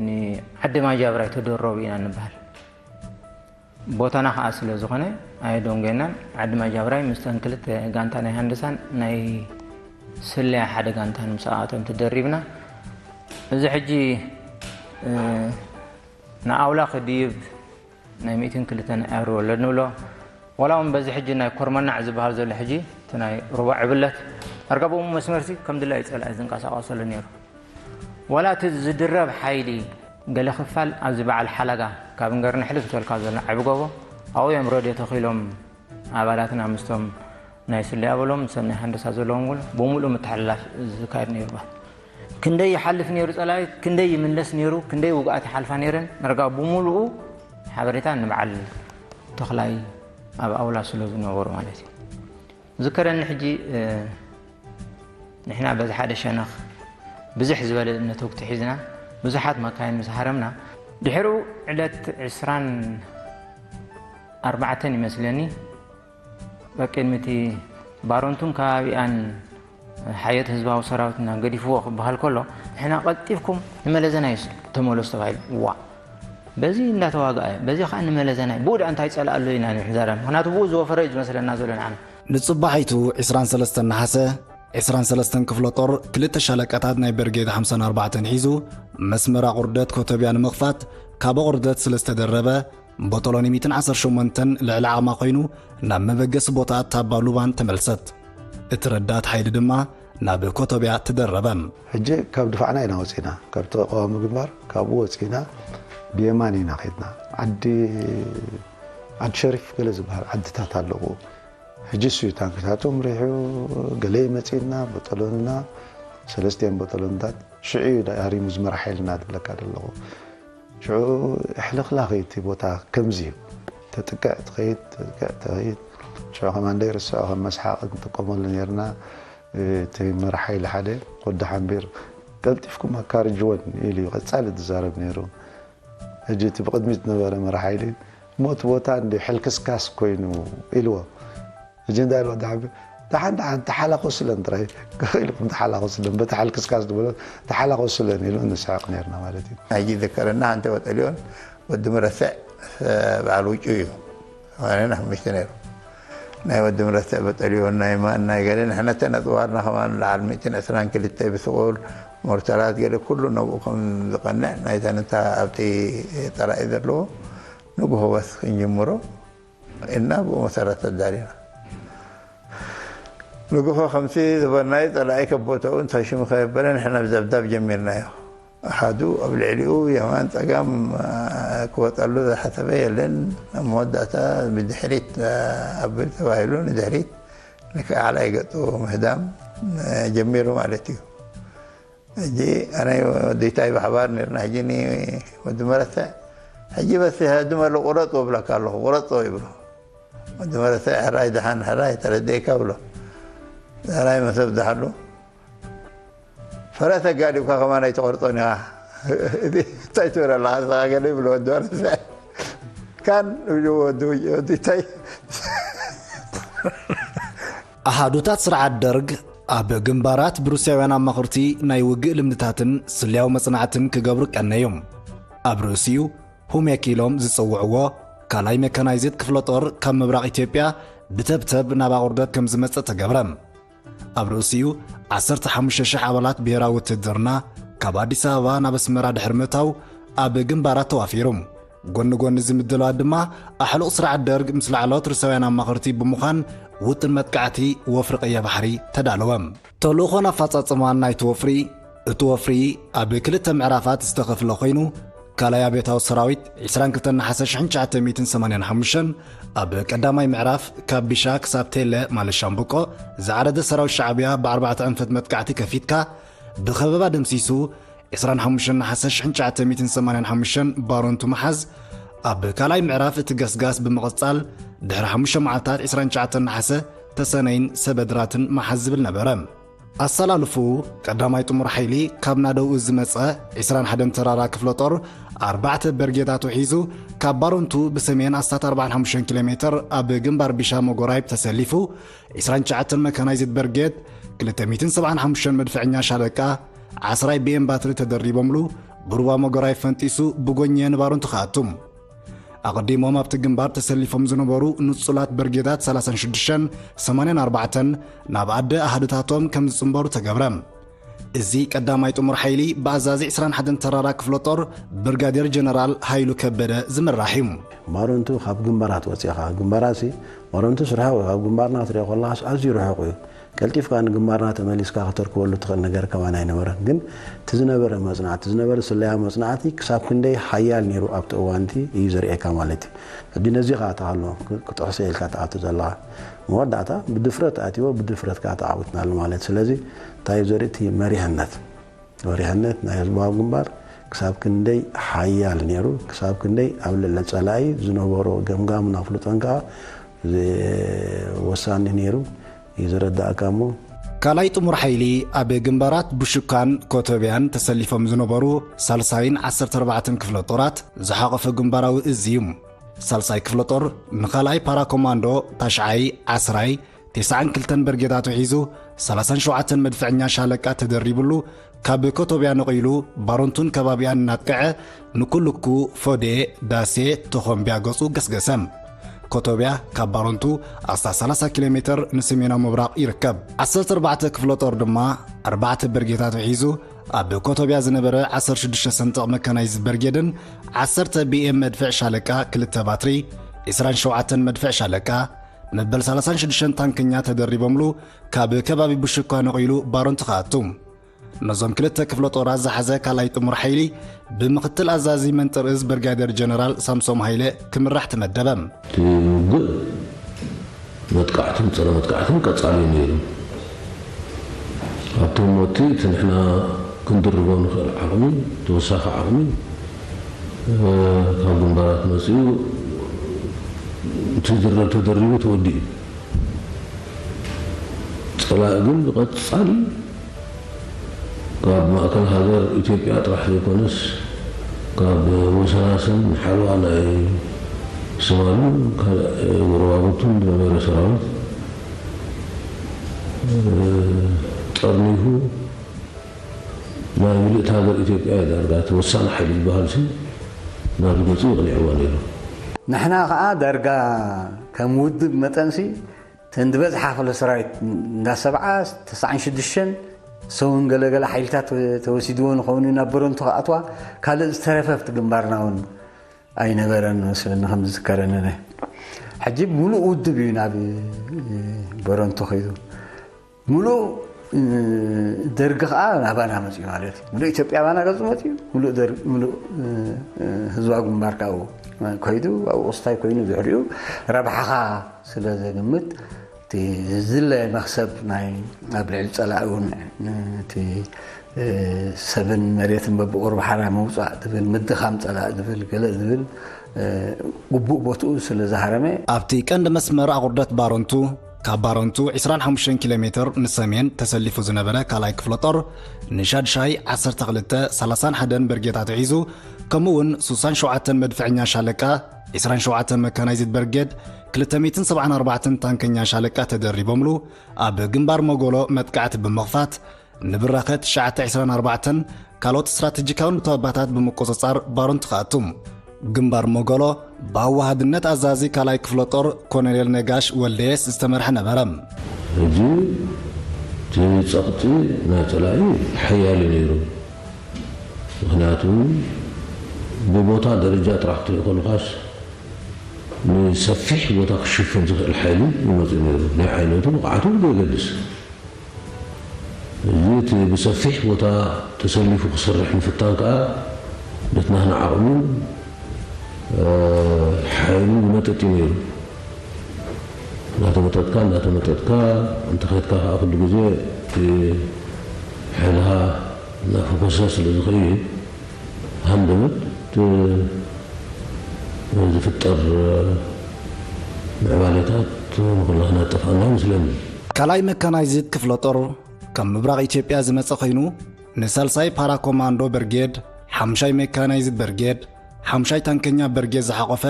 ንዓዲ ማጃብራይ ተደረቡ ኢና ንበሃል። ቦታና ከዓ ስለ ዝኾነ ኣየደንጎየናን። ዓዲ ማጃብራይ ምስተን ክልተ ጋንታ ናይ ሃንደሳን ናይ ስለያ ሓደ ጋንታን ምስኣቶም ተደሪብና እዚ ሕጂ ንኣውላ ክድይብ ናይ ሚእትን ክልተን ኣየር ወለድ ንብሎ ዋላ እውን በዚ ሕጂ ናይ ኮርመናዕ ዝበሃል ዘሎ ሕጂ እቲ ናይ ሩባ ዕብለት ኣርጋብኡ መስመርሲ ከም ድላዩ ፀላኢ ዝንቀሳቐሰሉ ነይሩ። ዋላ እቲ ዝድረብ ሓይሊ፣ ገለ ክፋል ኣብዚ በዓል ሓላጋ ካብ እንገር ንሕልፍ ዝበልካ ዘሎ ዓቢ ጎቦ ኣብኡ እዮም ረድዮ ተኺሎም ኣባላትና ምስቶም ናይ ስለያ በሎም ሰብ ናይ ሃንደሳ ዘለዎም እውን ብምሉእ ምትሕልላፍ ዝካየድ ነይሩ። ክንደይ ይሓልፍ ነይሩ ጸላኢ፣ ክንደይ ይምለስ ነይሩ፣ ክንደይ ውግኣት ይሓልፋ ነይረን፣ መርጋ ብምሉኡ ሓበሬታ ንበዓል ተኽላይ ኣብ ኣውላ ስለ ዝነበሩ ማለት እዩ። ዝከረኒ ሕጂ ንሕና በዚ ሓደ ሸነኽ ብዝሕ ዝበለ ነተግቲ ሒዝና ብዙሓት መካይን ምስ ሃረምና ድሕሩ ዕለት ዕስራን ኣርባዕተን ይመስለኒ በቅድሚ እቲ ባሮንቱን ከባቢኣን ሓየት ህዝባዊ ሰራዊትና ገዲፍዎ ክበሃል ከሎ ንሕና ቀልጢፍኩም ንመለዘና እዩ ተመለሱ ተባሂሉ። ዋ በዚ እንዳተዋግኣ በዚ ከዓ ንመለዘና እዩ። ብኡ ደኣ እንታይ ጸላእ ኣሎ ኢና ንሕዛረብ። ምክንያቱ ብኡ ዝወፈረ እዩ ዝመስለና ዘሎ ንዓና። ንጽባሒቱ ዕስራን ሰለስተን ነሓሰ ዕስራን ሰለስተን ክፍለ ጦር ክልተ ሻለቃታት ናይ በርጌድ ሓምሳን ኣርባዕተን ሒዙ መስመር ኣቑርደት ኮተብያ ንምኽፋት ካብ ኣቑርደት ስለ ዝተደረበ ቦጦሎኒ ሚእትን ዓሰርተ ሸሞንተን ልዕሊ ዓቕማ ኮይኑ ናብ መበገሲ ቦታ ታባ ሉባን ተመልሰት። እቲ ረዳት ሓይሊ ድማ ናብ ኮቶብያ ተደረበ። ሕጂ ካብ ድፋዕና ኢና ወፂና፣ ካብቲ ቀዋሚ ግንባር ካብኡ ወፂና ብየማን ኢና ከድና። ዓዲ ዓዲ ሸሪፍ ገለ ዝበሃል ዓድታት ኣለዉ። ሕጂ እሱ እዩ ታንክታቶም ሪሑ ገለ ይመፂና በጠሎንና ሰለስቲኦም በጠሎንታት ሽዑ እዩ ሃሪሙ ዝመራሕ ሓይልና ዝብለካ ዘለኹ። ሽዑ ሕልኽላኽ እዩ እቲ ቦታ ከምዚ እዩ። ተጥቅዕ ትኸይድ ተጥቅዕ ትኸይድ። ሽዑ ከማን ደይርስዖ ከም መስሓቕ ንጥቀመሉ ነይርና። እቲ መራሕ ሓይሊ ሓደ ወዲ ሓምቢር ቀልጢፍኩም ኣካርጅወን ኢሉ እዩ ቀጻሊ ዝዛረብ ነይሩ። ሕጂ እቲ ብቕድሚት ዝነበረ መራሕ ሓይሊ እሞ እቲ ቦታ እንዲ ሕልክስካስ ኮይኑ ኢልዎ። ሕጂ እንታይ ኢልዎ ወዲ ሓምቢር ደሓን ደሓን ተሓላኾስለን ጥራይ ኢልኩም ተሓላኾስለን በቲ ሕልክስካስ ዝበሎ ተሓላኾስለን ኢሉ ንስሕቕ ነርና ማለት እዩ። ሕጂ ይዝከረና ሓንቲ በጠልዮን ወዲ ምረስዕ በዓል ውጩ እዩ። ሰማንያን ሓሙሽተ ነይሩ። ናይ ወዲ ምረስዕ በጠልዮን ናይ ማን ናይ ገለ ንሕነተ ነፅዋርና ከማን ለዓል ሚእትን ዕስራን ክልተ ብስቑል ሞርተራት ገለ ኩሉ ነብኡ ከም ዝቐንዕ ናይተን እታ ኣብቲ ጠራኢ ዘለዎ ንጉሆ ወስ ክንጅምሮ እና ብኡ መሰረት ተዳሊና ንጉሆ ከምቲ ዝበልናዮ ፀላኢ ከቦተኡ እንተሽሙ ከየበለ ንሕና ብዘብዳብ ጀሚርናዮ። ኣሓዱ ኣብ ልዕሊኡ የማን ጸጋም ክወጸሉ ዝሓሰበ የለን። ኣብ መወዳእታ ብድሕሪት ኣብል ተባሂሉ ንድሕሪት ንከዓላይ ገጹ ምህዳም ጀሚሩ ማለት እዩ። ሕጂ ኣነ ወዲታይ ብሓባር ነርና። ሕጂ ወዲ መረተ ሕጂ በስ ህድም ኣሎ ቁረጾ እብለካ ኣለኹ ቁረጾ ይብሎ። ወዲ መረተ ሕራይ ደሓን ሕራይ ተረዲእካ ብሎ። ሕራይ መሰብ ደሓሉ ፈረስ ኣጋሊብካ ከማን ኣይትቆርጾን ኢኻ። እዚ እንታይ ትብል ኣለኻ ንስኻ ገለ ይብሎ ወዲ መረተ። ካን ወዲ እንታይ ኣሃዱታት ስርዓት ደርግ ኣብ ግንባራት ብሩስያውያን ኣማኽርቲ ናይ ውግእ ልምድታትን ስልያዊ መጽናዕትን ክገብሩ ቀነዮም። ኣብ ርእሲኡ ሁሜክ ኢሎም ዝጽውዕዎ ካልኣይ ሜካናይዝድ ክፍለ ጦር ካብ ምብራቕ ኢትዮጵያ ብተብተብ ናብ ኣቑርደት ከም ዝመጽእ ተገብረ። ኣብ ርእሲኡ ዓሰርተ ሓሙሽተ ሽሕ ኣባላት ብሄራዊ ውትድርና ካብ ኣዲስ ኣበባ ናብ ኣስመራ ድሕሪ ምእታው ኣብ ግንባራት ተዋፊሩ። ጎኒ ጎኒ እዚ ምድላዋት ድማ ኣሕሉቕ ስርዓት ደርግ ምስ ላዕለዎት ርእሳውያን ኣማኸርቲ ብምዃን ውጥን መጥቃዕቲ ወፍሪ ቀይሕ ባሕሪ ተዳለወ። ተልእኾን ኣፈጻጽማን ናይቲ ወፍሪ። እቲ ወፍሪ ኣብ ክልተ ምዕራፋት ዝተኸፍለ ኮይኑ፣ ካልኣይ ኣብዮታዊ ሰራዊት ዕስራን ክልተን ነሓሰ ሽሕን ትሽዓተ ሚእትን ሰማንያን ሓሙሽተን ኣብ ቀዳማይ ምዕራፍ ካብ ቢሻ ክሳብ ቴለ ማለት ሻምብቆ ዝዓረደ ሰራዊት ሻዕብያ ብኣርባዕተ ኣንፈት መጥቃዕቲ ከፊትካ ብኸበባ ደምሲሱ፣ ዕስራን ሓሙሽተን ነሓሰ ሽሕን ትሽዓተ ሚእትን ሰማንያን ሓሙሽተን ባሮንቱ ምሓዝ፣ ኣብ ካልኣይ ምዕራፍ እቲ ገስጋስ ብምቕጻል ድሕሪ ሓሙሽተ መዓልታት ዕስራን ትሽዓተን ነሓሰ ተሰነይን ሰበድራትን ምሓዝ ዝብል ነበረ። ኣሰላልፍኡ ቀዳማይ ጥሙር ሓይሊ ካብ ናደውኡ ዝመጸ ዕስራን ሓደን ተራራ ክፍለ ጦር ኣርባዕተ በርጌዳቱ ሒዙ ካብ ባሮንቱ ብሰሜን ኣስታት ኣርባዓን ሓሙሽተን ኪሎ ሜትር ኣብ ግንባር ቢሻ መጎራይብ ተሰሊፉ ዕስራን ትሽዓተን መካናይዝድ በርጌድ ክልተ ሚእትን ሰብዓን ሓሙሽተን መድፍዐኛ ሻለቃ ዓስራይ ቢኤም ባትሪ ተደሪቦምሉ ብሩባ መጎራይብ ፈንጢሱ ብጎንየ ንባሮንቱ ክኣቱ ኣቐዲሞም ኣብቲ ግንባር ተሰሊፎም ዝነበሩ ንጹላት በርጌዳት ሰላሳን ሽዱሽተን ሰማንያን ኣርባዕተን ናብ ኣደ ኣሃዱታቶም ከም ዝጽንበሩ ተገብረ። እዚ ቀዳማይ ጥሙር ሓይሊ ብኣዛዚ ዕስራን ሓደን ተራራ ክፍለ ጦር ብርጋዴር ጀነራል ሃይሉ ከበደ ዝምራሕ እዩ። ባረንቱ ካብ ግንባራት ወፂኻ ግንባራሲ ባረንቱ ስርሓ ካብ ግንባርና ክትሪኦ ከለኻስ ኣዝዩ ርሑቕ እዩ። ቀልጢፍካ ንግንባርና ተመሊስካ ከተርክበሉ ትኽእል ነገር ከማን ኣይነበረን። ግን እቲ ዝነበረ መጽናዕቲ፣ እቲ ዝነበረ ስለያ መጽናዕቲ ክሳብ ክንደይ ሓያል ነይሩ ኣብቲ እዋንቲ እዩ ዘርእየካ ማለት እዩ። ሕጂ ነዚ ኸኣ ትሃሎ ክጥሕሶ ኢልካ ትኣቱ ዘለኻ። መወዳእታ ብድፍረት ኣትዎ፣ ብድፍረት ከኣ ተዓዊትናሉ ማለት። ስለዚ እንታይ እዩ ዘርኢ? እቲ መሪሕነት፣ መሪሕነት ናይ ህዝባዊ ግንባር ክሳብ ክንደይ ሓያል ነይሩ፣ ክሳብ ክንደይ ኣብ ልዕሊ ጸላኢ ዝነበሮ ገምጋምን ኣፍልጦን ከኣ ወሳኒ ነይሩ እዩ ዝረዳእካ እሞ። ካልኣይ ጥሙር ሓይሊ ኣብ ግንባራት ቡሽኳን ኮቶብያን ተሰሊፎም ዝነበሩ ሳልሳይን ዓሰርተ ኣርባዕተን ክፍለ ጦራት ዝሓቖፈ ግንባራዊ እዝ እዩ። ሳልሳይ ክፍለ ጦር ንኻልኣይ ፓራኮማንዶ ታሽዓይ፣ ዓስራይ፣ ተስዓን ክልተን በርጌታት ሒዙ ሰላሳን ሸውዓተን መድፍዕኛ ሻለቃ ተደሪብሉ ካብ ኮቶብያ ነቒሉ ባሮንቱን ከባቢኣን እናጥቅዐ ንኩልኩ፣ ፎዴ፣ ዳሴ፣ ተኾምቢያ ገጹ ገስገሰ። ኮቶብያ ካብ ባሮንቱ ኣስታት ሰላሳ ኪሎ ሜትር ንሰሜናዊ ምብራቕ ይርከብ። ዓሰርተ ኣርባዕተ ክፍለ ጦር ድማ ኣርባዕተ በርጌታት ሒዙ ኣብ ኮቶብያ ዝነበረ ዓሰርተ ሽዱሽተ ሰንጠቕ መካናይዝድ በርጌድን ዓሰርተ ቢ ኤም መድፍዕ ሻለቃ ክልተ ባትሪ፣ ዕስራን ሸውዓተን መድፍዕ ሻለቃ፣ መበል ሰላሳን ሽዱሽተን ታንከኛ ተደሪቦምሉ ካብ ከባቢ ብሽኳ ነቒሉ ባሮንቱ ክኣቱ። ነዞም ክልተ ክፍለ ጦራት ዝሓዘ ካልኣይ ጥሙር ሓይሊ ብምኽትል ኣዛዚ መንጥር እዝ ብርጋዴር ጀነራል ሳምሶም ሃይለ ክምራሕ ተመደበ። እቲ ውግእ መጥቃዕትን ጸረ መጥቃዕትን ቀጻሊ እዩ ነይሩ። ኣብቲ ህሞት እቲ ንሕና ክንድርቦ ንኽእል ዓቕሚ፣ ተወሳኺ ዓቕሚ፣ እ፣ ካብ ግንባራት መጺኡ እቲ ዝድረብ ተደሪቡ ተወዲኡ። ጸላኢ ግን ብቐጻሊ ካብ ማእከል ሃገር ኢትዮጵያ ጥራሕ ዘይኮነስ፣ ካብ ወሰናስን ሓለዋ ናይ ሶማልን ካልእ ጎረባብቱን ዝነበረ ሰራዊት፣ እ፣ ጠርኒፉ ናይ ምልእቲ ሃገር ኢትዮጵያ እዩ ዳርጋ እቲ ወሳኒ ሓይሊ ዝበሃልሲ ናብ ገጹ የቕኒዕዎ ነይሩ። ንሕና ኸኣ ዳርጋ ከም ውድብ መጠንሲ እተን ዝበዝሓ ክፍለ ሰራዊት እንዳ ሰብዓ፣ ተስዓን ሽዱሽተን ሰውን ገለገለ ሓይልታት ተወሲድዎ ንኸውን ናብ በረንቱ ክኣትዋ፣ ካልእ ዝተረፈ ኣብቲ ግንባርና እውን ኣይነበረን መስለኒ ከም ዝዝከረኒ። ሕጂ ምሉእ ውድብ እዩ ናብ በረንቱ ከይዱ። ምሉእ፣ እ፣ ደርጊ ኸዓ ናባና መፅዩ ማለት እዩ። ምሉእ ኢትዮጵያ ባና ገፁ መፅዩ፣ ምሉእ ደር-፣ ምሉእ፣ እ፣ እ፣ ህዝባዊ ግንባር ካብኡ ከይዱ፣ ኣብኡ ክስታይ ኮይኑ ድሕሪኡ ረብሓኻ ስለ ዘግምት፣ እቲ ዝድለ መኽሰብ ናይ ኣብ ልዕሊ ፀላኢ እውን፣ እ፣ እቲ፣ እ፣ ሰብን መሬትን በብቑርብ ሓራ ምውፃእ ዝብል፣ ምድኻም ፀላኢ ዝብል፣ ገለ ዝብል፣ እ፣ ግቡእ ቦትኡ ስለ ዝሃረመ። ኣብቲ ቀንዲ መስመር ኣቑርደት ባረንቱ፣ ካብ ባረንቱ ዕስራን ሓሙሽተን ኪሎ ሜትር ንሰሜን ተሰሊፉ ዝነበረ ካልኣይ ክፍለ ጦር፣ ንሻድሻይ ዓሰርተ ክልተ፣ ሰላሳን ሓደን ብርጌድ ኣትሒዙ፣ ከምኡ እውን ስሳን ሸውዓተን መድፍዕኛ ሻለቃ፣ ዕስራን ሸውዓተን መካናይዝድ ብርጌድ፣ ክልተ ሚእትን ሰብዓን ኣርባዕተን ታንከኛ ሻለቃ ተደሪቦምሉ፣ ኣብ ግንባር መጎሎ መጥቃዕቲ ብምኽፋት፣ ንብራኸ ትሽዓተ ዕስራን ኣርባዕተን ካልኦት ስትራተጂካዊ ነጥብታት ብምቁጽጻር ባረንቱ ክኣቱ። ግንባር መጎሎ ብኣወሃድነት ኣዛዚ ካልኣይ ክፍለ ጦር ኮሎኔል ነጋሽ ወልደየስ ዝተመርሐ ነበረ። ሕጂ እቲ ጸቕጢ ናይ ጸላኢ ሓያል እዩ ነይሩ። ምኽንያቱ ብቦታ ደረጃ ጥራሕ ክትሪኦ ከለኻስ ንሰፊሕ ቦታ ክሽፍን ዝኽእል ሓይሊ ይመጽእ ነይሩ። ናይ ዓይነቱ ብቕዓቱ ብዘየገድስ። እዚ እቲ ብሰፊሕ ቦታ ተሰሊፉ ክሰርሕ ምፍታን ከኣ በቲ ናህና ዓቕምን፣ እ፣ ሓይልን ዝመጥጥ እዩ ነይሩ። እናተመጠጥካ፣ እናተመጠጥካ፣ እንተኸድካ ከኣ ኩሉ ግዜ እቲ ሓይልኻ እናፈኮሰ ስለ ዝኸይድ፣ ሃንደበት፣ እ፣ ዝፍጠር፣ እ፣ ምዕባለታት ንኹልና ክነጥፍኣና ይመስለኒ። ካልኣይ መካናይዝድ ክፍለ ጦር ካብ ምብራቕ ኢትዮጵያ ዝመጸ ኮይኑ፣ ንሳልሳይ ፓራኮማንዶ ብርጌድ፣ ሓምሻይ ሜካናይዝድ ብርጌድ፣ ሓምሻይ ታንከኛ ብርጌድ ዝሓቖፈ፣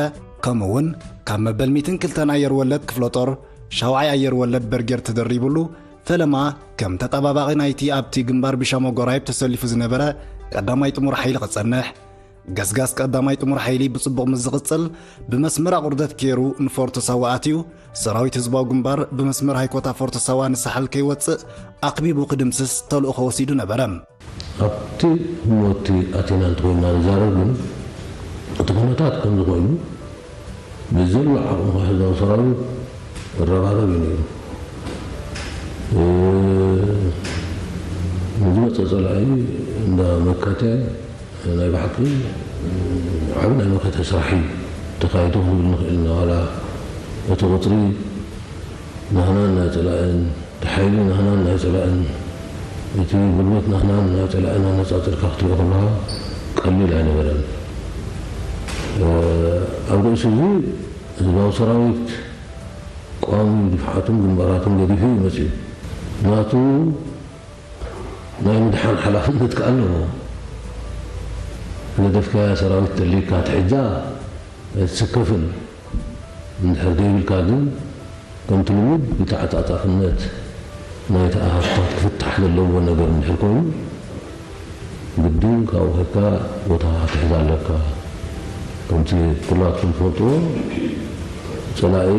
ከምኡ እውን ካብ መበል ሚእትን ክልተን ኣየር ወለድ ክፍለ ጦር፣ ሻውዓይ ኣየር ወለድ ብርጌድ ተደሪቡሉ፣ ፈለማ ከም ተጠባባቒ ናይቲ ኣብቲ ግንባር ቢሻሞ ጎራይብ ተሰሊፉ ዝነበረ ቀዳማይ ጥሙር ሓይሊ ክጸንሕ፣ ገስጋስ ቀዳማይ ጥሙር ሓይሊ ብጽቡቕ ምስ ዝቕጽል፣ ብመስመር ኣቑርደት ገይሩ ንፎርቶ ሳዋ ኣትዩ፣ ሰራዊት ህዝባዊ ግንባር ብመስመር ሃይኮታ ፎርቶ ሳዋ ንሳሕል ከይወጽእ ኣኽቢቡ ክድምስስ ተልእኾ ወሲዱ ነበረ። ኣብቲ ህሞት ኣቲና እንተኾይንና ንዛረብ ግን፣ እቲ ኩነታት ከምዚ ኮይኑ፣ ብዘሎ ዓቕሚ ክሕዞ ሰራዊት ይረባረብ እዩ ነይሩ። ንዝመፀ ፀላኢ እንዳመከተ ናይ ብሓቂ ዓብ ናይ መከተ ስራሕ እዩ ተኻይዱ ክንብል ንኽእል ኢና። ዋላ እቲ ቁፅሪ ናህናን ናይ ፀላእን፣ እቲ ሓይሊ ናህናን ናይ ፀላእን፣ እቲ ጉልበት ናህናን ናይ ፀላእን ኣነፃፅርካ ክትሪኦ ከለኻ ቀሊል ኣይነበረን። ኣብ ርእሲ እዚ ህዝባዊ ሰራዊት ቋሚ ድፍዓቱን ግንባራቱን ገዲፉ እዩ መፅዩ። ናቱ ናይ ምድሓን ሓላፍነት ከኣ ኣለዎ። ዝገደፍካያ ሰራዊት ተልይካ ትሕዛ ኣይትስከፍን። እንድሕር ዘይብልካ ግን ከምቲ ልሙድ ብተዓፃፃፍነት ናይቲ ኣሃዱታት ክፍታሕ ዘለዎ ነገር እንድሕር ኮይኑ ግድን ካብኡ ከድካ ቦታ ክትሕዝ ኣለካ። ከምቲ ኩላትኩም ትፈልጥዎ ፀላኢ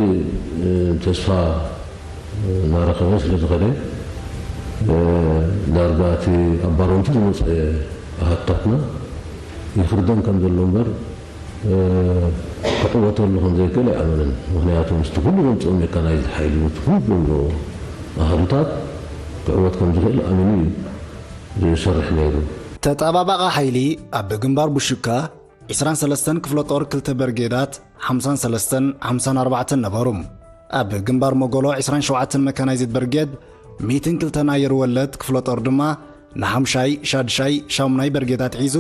ተስፋ እናረኸበ ስለ ዝኸደ ዳርጋ እቲ ኣብ ባረንቱ ዝመፀ ኣሃዱታትና ይኽርደም ከም ዘሎ እምበር ክዕወተሉ ከም ዘይክእል ኣይኣመንን። ምኽንያቱ ምስቲ ኩሉ ዘምፅኦ ሜካናይዝድ ሓይሊ ምስቲ ኩሉ ዘሎ ኣሃዱታት ክዕወት ከም ዝኽእል ኣሚኑ እዩ ዝሰርሕ ነይሩ። ተጣባባቒ ሓይሊ ኣብ ግንባር ቡሹካ ዕስራን ሰለስተን ክፍለ ጦር ክልተ በርጌዳት ሓምሳን ሰለስተን ሓምሳን ኣርባዕተን ነበሩ። ኣብ ግንባር መጎሎ ዕስራን ሸውዓተን መካናይዝድ በርጌድ ሚእትን ክልተን ኣየር ወለድ ክፍለ ጦር ድማ ንሓምሻይ፣ ሻድሻይ፣ ሻሙናይ በርጌዳት ሒዙ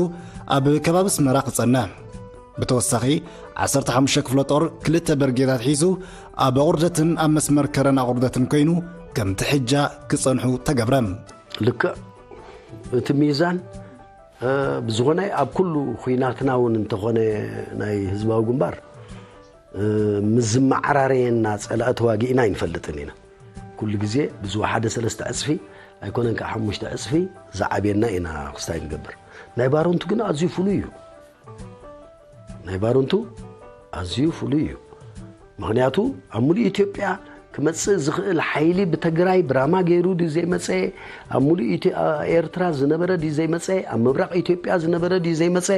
ኣብ ከባቢ ኣስመራ ክጸንሕ። ብተወሳኺ ዓሰርተ ሓሙሽተ ክፍለ ጦር ክልተ በርጌዳት ሒዙ ኣብ ኣቑርደትን ኣብ መስመር ከረን ኣቑርደትን ኮይኑ ከም ትሕጃ ክጸንሑ ተገብረ። ልክዕ እቲ ሚዛን ብዝኾነ ኣብ ኩሉ ኹናትና እውን እንተኾነ ናይ ህዝባዊ ግንባር ምስ ዝመዓራረየና ጸላኢ ተዋጊእና ኣይንፈልጥን ኢና። ኩሉ ግዜ ብዝወሓደ ሰለስተ ዕጽፊ ኣይኮነን ከዓ ሓሙሽተ ዕጽፊ ዝዓብየና ኢና ክስታይ ንገብር። ናይ ባረንቱ ግን ኣዝዩ ፍሉይ እዩ። ናይ ባረንቱ ኣዝዩ ፍሉይ እዩ። ምኽንያቱ ኣብ ሙሉእ ኢትዮጵያ ክመጽእ ዝኽእል ሓይሊ ብትግራይ ብራማ ገይሩ ድዩ ዘይመጸ፣ ኣብ ሙሉእ ኢትዮ-፣ ኤርትራ ዝነበረ ድዩ ዘይመጸ፣ ኣብ ምብራቕ ኢትዮጵያ ዝነበረ ድዩ ዘይመጸ፣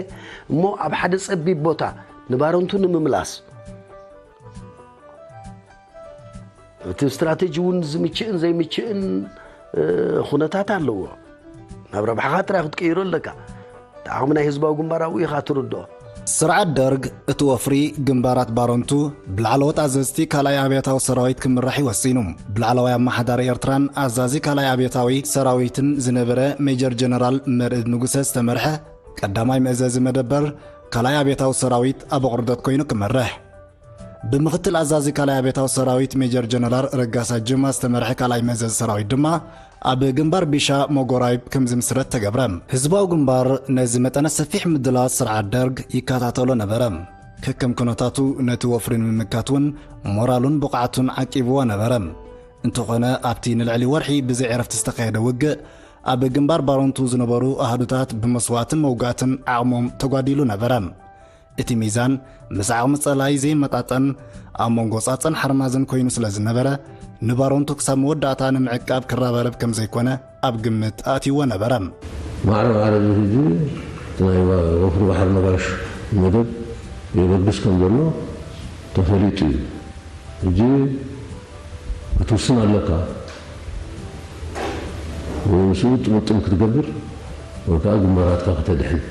እሞ ኣብ ሓደ ጸቢብ ቦታ ንባረንቱ ንምምላስ እቲ ስትራቴጂ እውን ዝምችእን ዘይምችእን ኩነታት ኣለዎ። ናብ ረብሓኻ ጥራይ ክትቅይሮ ኣለካ። እቲ ዓቕሚ ናይ ህዝባዊ ግንባር ኣብኡ ኢኻ ትርድኦ። ስርዓት ደርግ እቲ ወፍሪ ግንባራት ባረንቱ ብላዕለዎት ኣዘዝቲ ካልኣይ ኣብያታዊ ሰራዊት ክምራሕ እዩ ወሲኑ። ብላዕለዋይ ኣመሓዳሪ ኤርትራን ኣዛዚ ካልኣይ ኣብያታዊ ሰራዊትን ዝነበረ ሜጀር ጀነራል መርዕድ ንጉሰ ዝተመርሐ ቀዳማይ መእዘዚ መደበር ካልኣይ ኣብያታዊ ሰራዊት ኣብ ኣቑርደት ኮይኑ ክመርሕ፣ ብምኽትል ኣዛዚ ካልኣይ ኣብያታዊ ሰራዊት ሜጀር ጀነራል ረጋሳ ጅማ ዝተመርሐ ካልኣይ መእዘዚ ሰራዊት ድማ ኣብ ግንባር ቢሻ መጎራይብ ከም ዝምስረት ተገብረ። ህዝባዊ ግንባር ነዚ መጠነ ሰፊሕ ምድላዋት ስርዓት ደርግ ይከታተሎ ነበረ። ከከም ኩነታቱ ነቲ ወፍሪ ንምምካት እውን ሞራሉን ብቕዓቱን ዓቂብዎ ነበረ። እንተኾነ ኣብቲ ንልዕሊ ወርሒ ብዘይ ዕረፍቲ ዝተኻየደ ውግእ ኣብ ግንባር ባረንቱ ዝነበሩ ኣሃዱታት ብመስዋእትን መውጋእትን ዓቕሞም ተጓዲሉ ነበረ። እቲ ሚዛን ምስ ዓቕሚ ጸላኢ ዘይመጣጠን ኣብ መንጎ ጻጸን ሓርማዝን ኮይኑ ስለ ዝነበረ፣ ንባረንቱ ክሳብ መወዳእታ ንምዕቃብ ክረባረብ ከም ዘይኮነ ኣብ ግምት ኣእትይዎ ነበረ። ማዕረ ማዕረ እዚ ሕጂ ናይ ወፍሪ ባሕሪ ነጋሽ መደብ የበግስ ከም ዘሎ ተፈሊጡ እዩ። ሕጂ ክትውስን ኣለካ። ወይ ምስኡ ጥምጥም ክትገብር ወይ ከዓ ግንባራትካ ከተድሕን።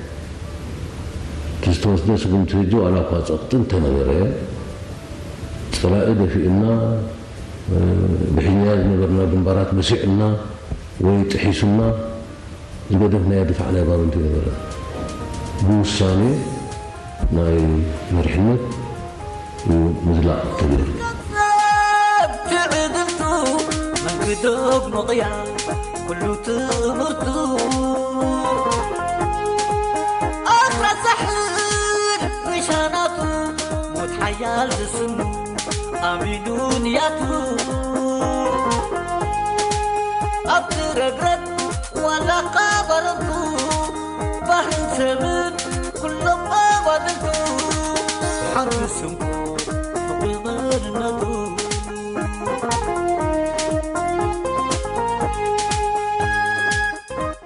እቲ ዝተወስደ ስጉምቲ ሕጂ ዋላ እኳ ጸቕጢ እንተነበረ፣ ጸላኢ ደፊእና፣ ብሕኛ ዝነበርና ግንባራት በሲዕና ወይ ጥሒሱና፣ ዝገደፍናዮ ድፋዕ ናይ ባረንቱ ኣይነበረን። ብውሳኔ ናይ መሪሕነት እዩ ምዝላቕ ተገይሩ። ትዕድልቱ መን ክደግሞ ቅያ ኩሉ ትምህርቱ ኣስራሳሕን ንሻናቱ ሞት ሓያል ዝስኑ ኣሚኑ ንያቱ ኣብቲ ረግረግ ዋላ ቃ ባረንቱ ባህን ሰብ